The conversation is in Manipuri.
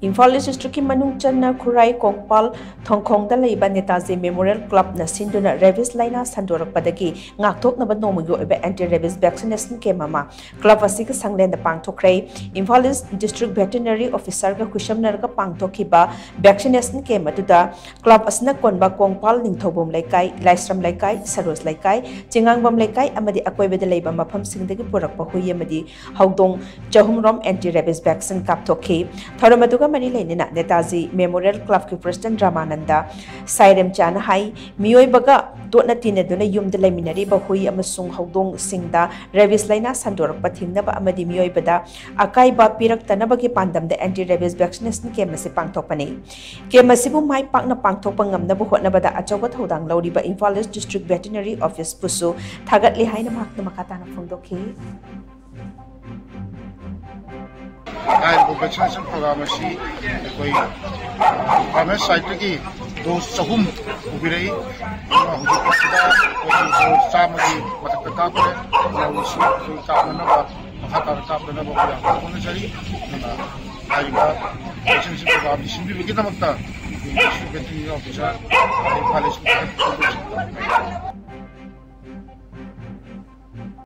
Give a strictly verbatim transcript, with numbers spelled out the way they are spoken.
ꯏꯝꯐꯥꯜ ꯏꯁ ꯗꯤꯁꯇ꯭ꯔꯤꯛꯀꯤ ꯃꯅꯨꯡ ꯆꯟꯅ ꯈꯨꯔꯥꯏ, ꯀꯣꯡꯄꯥꯜ, ꯊꯣꯡꯈꯣꯡꯗ ꯂꯩꯕ ꯅꯦꯇꯥꯖꯤ ꯃꯦꯃꯣꯔꯤꯌꯦꯜ ꯀ꯭ꯂꯕꯅ ꯁꯤꯟꯗꯨꯅ ꯔꯦꯕꯤꯁ ꯂꯥꯏꯅꯥ ꯁꯟꯗꯣꯔꯛꯄꯗꯒꯤ ꯉꯥꯛꯊꯣꯛꯅꯕ ꯅꯣꯡꯃꯒꯤ ꯑꯣꯏꯕ ꯑꯦꯟꯇꯤ ꯔꯦꯕꯤꯁ ꯚꯦꯛꯁꯤꯅꯦꯁꯟ ꯀꯦꯝ ꯑꯃ ꯀ꯭ꯂꯕ ꯑꯁꯤꯒꯤ ꯁꯪꯂꯦꯟꯗ ꯄꯥꯡꯊꯣꯛꯈ꯭ꯔꯦ꯫ ꯏꯝꯐꯥꯜ ꯏꯁ ꯗꯤꯁꯇ꯭ꯔꯤꯛ ꯚꯦꯇꯤꯅꯔꯤ ꯑꯣꯐꯤꯁꯔꯒ ꯈꯨꯠꯁꯝꯅꯔꯒ ꯄꯥꯡꯊꯣꯛꯈꯤꯕ ꯚꯦꯛꯁꯤꯅꯦꯁꯟ ꯀꯦꯝ ꯑꯗꯨꯗ ꯀ꯭ꯂꯕ ꯑꯁꯤꯅ ꯀꯣꯟꯕ ꯀꯣꯡꯄꯥꯜ ꯅꯤꯡꯊꯧꯕꯝ ꯂꯩꯀꯥꯏ, ꯂꯥꯏꯁ꯭ꯔꯝ ꯂꯩꯀꯥꯏ, ꯁꯔꯣꯖ ꯂꯩꯀꯥꯏ, ꯆꯤꯉꯥꯡꯕꯝ ꯂꯩꯀꯥꯏ ꯑꯃꯗꯤ ꯑꯀꯣꯏꯕꯗ ꯂꯩꯕ ꯃꯐꯝꯁꯤꯡꯗꯒꯤ ꯄꯨꯔꯛꯄ ꯍꯨꯏ ꯑꯃꯗꯤ ꯍꯧꯗꯣꯡ ꯆꯍꯨꯝ ꯔꯣꯝ ꯑꯦꯟꯇꯤ ꯔꯦꯕꯤꯁ ꯚꯦꯛꯁꯤꯟ ꯀꯥꯞꯊꯣꯛꯈꯤ꯫ ꯊꯧꯔꯝ ꯑꯗꯨꯒ ꯃꯔꯤ ꯂꯩꯅꯅ ꯅꯦꯇꯥꯖꯤ ꯃꯦꯃꯣꯔꯤꯌꯦꯜ ꯀ꯭ꯂꯕꯀꯤ ꯄ꯭ꯔꯦꯁꯤꯗꯦꯟꯠ ꯔꯥꯃꯥꯅꯟꯗ ꯁꯥꯏꯔꯦꯝꯆꯥꯅ ꯍꯥꯏ, ꯃꯤꯑꯣꯏꯕꯒ ꯇꯣꯠꯅ ꯇꯤꯟꯅꯗꯨꯅ ꯌꯨꯝꯗ ꯂꯩꯃꯤꯟꯅꯔꯤꯕ ꯍꯨꯏ ꯑꯃꯁꯨꯡ ꯍꯧꯗꯣꯡꯁꯤꯡꯗ ꯔꯦꯕꯤꯁ ꯂꯥꯏꯅꯥ ꯁꯟꯗꯣꯔꯛꯄ ꯊꯤꯡꯅꯕ ꯑꯃꯗꯤ ꯃꯤꯑꯣꯏꯕꯗ ꯑꯀꯥꯏꯕ ꯄꯤꯔꯛꯇꯅꯕꯒꯤ ꯄꯥꯟꯗꯝꯗ ꯑꯦꯟꯇꯤ ꯔꯦꯕꯤꯁ ꯚꯦꯛꯁꯤꯅꯦꯁꯟ ꯀꯦꯝ ꯑꯁꯤ ꯄꯥꯡꯊꯣꯛꯄꯅꯤ꯫ ꯀꯦꯝ ꯑꯁꯤꯕꯨ ꯃꯥꯏ ꯄꯥꯛꯅ ꯄꯥꯡꯊꯣꯛꯄ ꯉꯝꯅꯕ ꯍꯣꯠꯅꯕꯗ ꯑꯆꯧꯕ ꯊꯧꯗꯥꯡ ꯂꯧꯔꯤꯕ ꯏꯝꯐꯥꯜ ꯏꯁ ꯗꯤꯁꯇ꯭ꯔꯤꯛ ꯚꯦꯇꯤꯅꯔꯤ ꯑꯣꯐꯤꯁꯄꯨꯁꯨ ꯊꯥꯒꯠꯂꯤ ꯍꯥꯏꯅ ꯃꯍꯥꯛꯅ ꯃꯈꯥ ꯇꯥꯅ ꯐꯣꯡꯗꯣꯛꯈꯤ꯫ ꯍꯥꯏꯔꯤꯕ ꯚꯦꯛꯁꯤꯅꯦꯁꯟ ꯄ꯭ꯔꯣꯒ꯭ꯔꯥꯝ ꯑꯁꯤ ꯑꯩꯈꯣꯏ ꯒꯚꯔꯟꯃꯦꯟꯠ ꯁꯥꯏꯠꯇꯒꯤ ꯗꯣꯁ ꯆꯍꯨꯝ ꯄꯨꯕꯤꯔꯛꯏ꯫ ꯑꯗꯨꯅ ꯍꯧꯖꯤꯛ ꯐꯥꯎꯕꯗ ꯑꯩꯈꯣꯏꯒꯤ ꯗꯣꯁ ꯆꯥꯝꯃꯒꯤ ꯃꯊꯛꯇ ꯀꯥꯞꯈ꯭ꯔꯦ꯫ ꯌꯥꯎꯔꯤꯁꯨ ꯑꯩꯈꯣꯏ ꯀꯥꯞꯅꯅꯕ, ꯃꯈꯥ ꯇꯥꯅ ꯀꯥꯞꯅꯅꯕ ꯑꯩꯈꯣꯏ ꯌꯥꯝ ꯀꯟꯅ ꯍꯣꯠꯅꯖꯔꯤ꯫ ꯑꯗꯨꯅ ꯍꯥꯏꯔꯤꯕ ꯚꯦꯛꯁꯤꯅꯦꯁꯟ ꯄ꯭ꯔꯣꯒ꯭ꯔꯥꯝꯁꯤ ꯁꯤꯟꯕꯤꯕꯒꯤꯗꯃꯛꯇ ꯑꯩꯈꯣꯏꯒꯤ ꯗꯤꯁꯇ꯭ꯔꯤꯛ ꯚꯦꯇꯤꯅꯔꯤ ꯑꯣꯐꯤꯁꯥꯔ ꯏꯝꯐꯥꯜ ꯏꯁ ꯊꯥꯒꯠꯄ ꯐꯣꯡꯗꯣꯛꯆꯔꯤ꯫